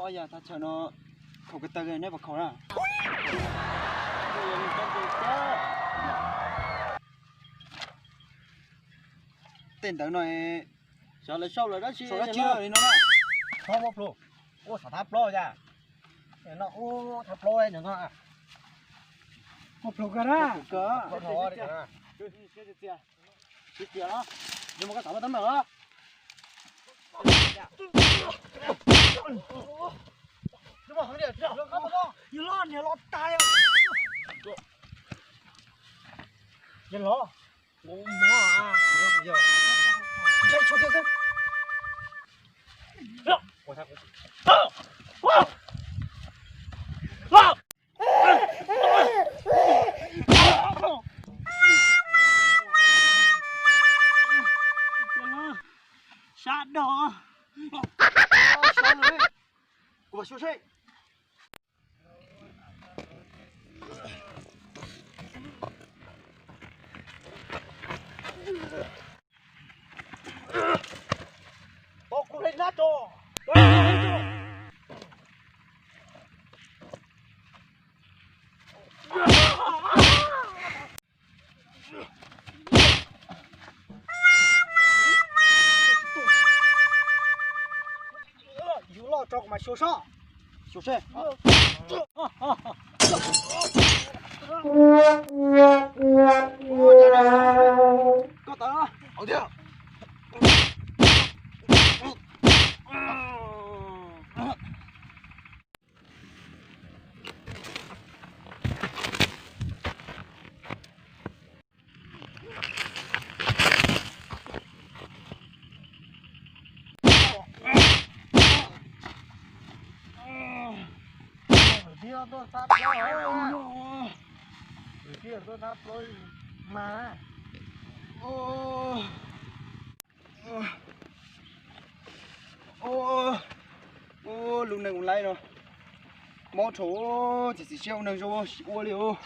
Ob yog thaj chaw no khaum ko taw neb puas khaum na? Tej ntawd no, xyov lawv sau lawv dab tsi, sau dab tsi li no. Thab plau, ua xav thab plaub cas? No ua thab plaub no. Ua plaub kawg na. Tsis tias los, yog mus koj xav muaj teeb meem los. Yog los niag los tas. Yog los. Sab dog. Kuv mam xyuas seb. Tos kuv hle nab tso. Yus loj tso kuv mam xyuas sob. Xyuas seb. Koj tawm. Kwv tij tuaj thab plaub, kwv tij tuaj thab plaub mas. Lub neej ua laib no mob dhau, txiav txim siab ua neeg zoo tsis ua li os.